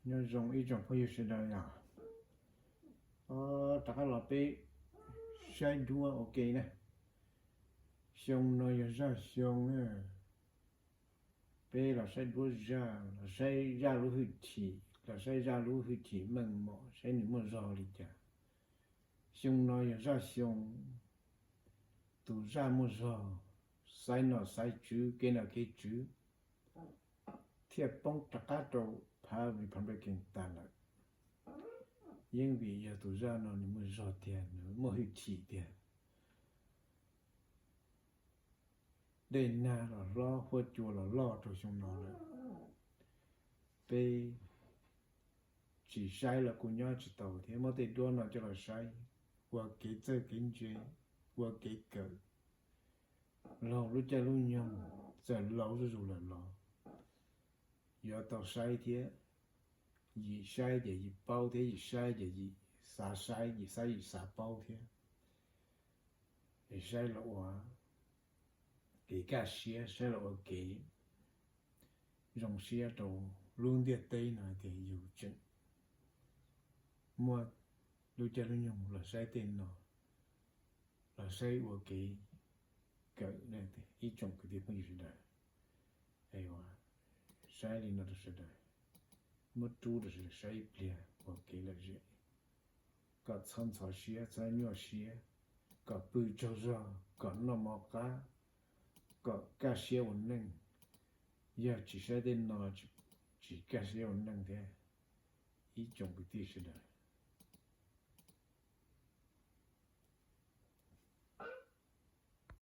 Nyob zoo ib tsoom phooj ywg sawv daws yom. Rov qab los peb saib duab ua ke na. Xyoo no yog zaj xyoo na, peb los saib duab zaj, los saib zaj lub hwj chim, los saib zaj lub hwj chim meej mom, saib nws muaj zog li cas. Xyoo no yog zaj xyoo tus zaj muaj zog, xaiv nom xaiv tswv, kev nom kev tswv, thiaj poob rov qab rau phav Republican tas lawm. Yeej vim yog tus zaj no nws muaj zog tiag, nws muaj hwj chim tiag. Dej nag los hlob, huab cua los loj rau xyoo no lawm. Peb tsis saib los kuj nyob tsis tau thiab, muab tej duab no coj los saib ua kev txawj kev ntse, ua kev kawm. Laug lub caij lub nyoog txawm laus zuj zus lawm los yuav tau saib thiab. Yim saib ces yim paub thiab, yim saib ces yim xav saib, yim saib yim xav paub thiab. Es saib los ua kev kaj siab, saib los ua kev zoo siab rau lub ntiaj teb no tias yus tseem muaj lub caij lub nyoog los saib tej no, los saib ua kev kawm. Ib tsoom kwv tij phooj ywg sawv daws, saib li no rau sawv daws, muab rub rau sawv daws saib ib pliag ua kev lom zem, kom txhob ntxhov siab, txhob nyuaj siab, kom pw tsaug zog, kom noj mov qab, kom kaj siab ua neej. Yog tsis saib tej no, tsis kaj siab ua neej thiab, ib tsoom kwv tij sawv daws.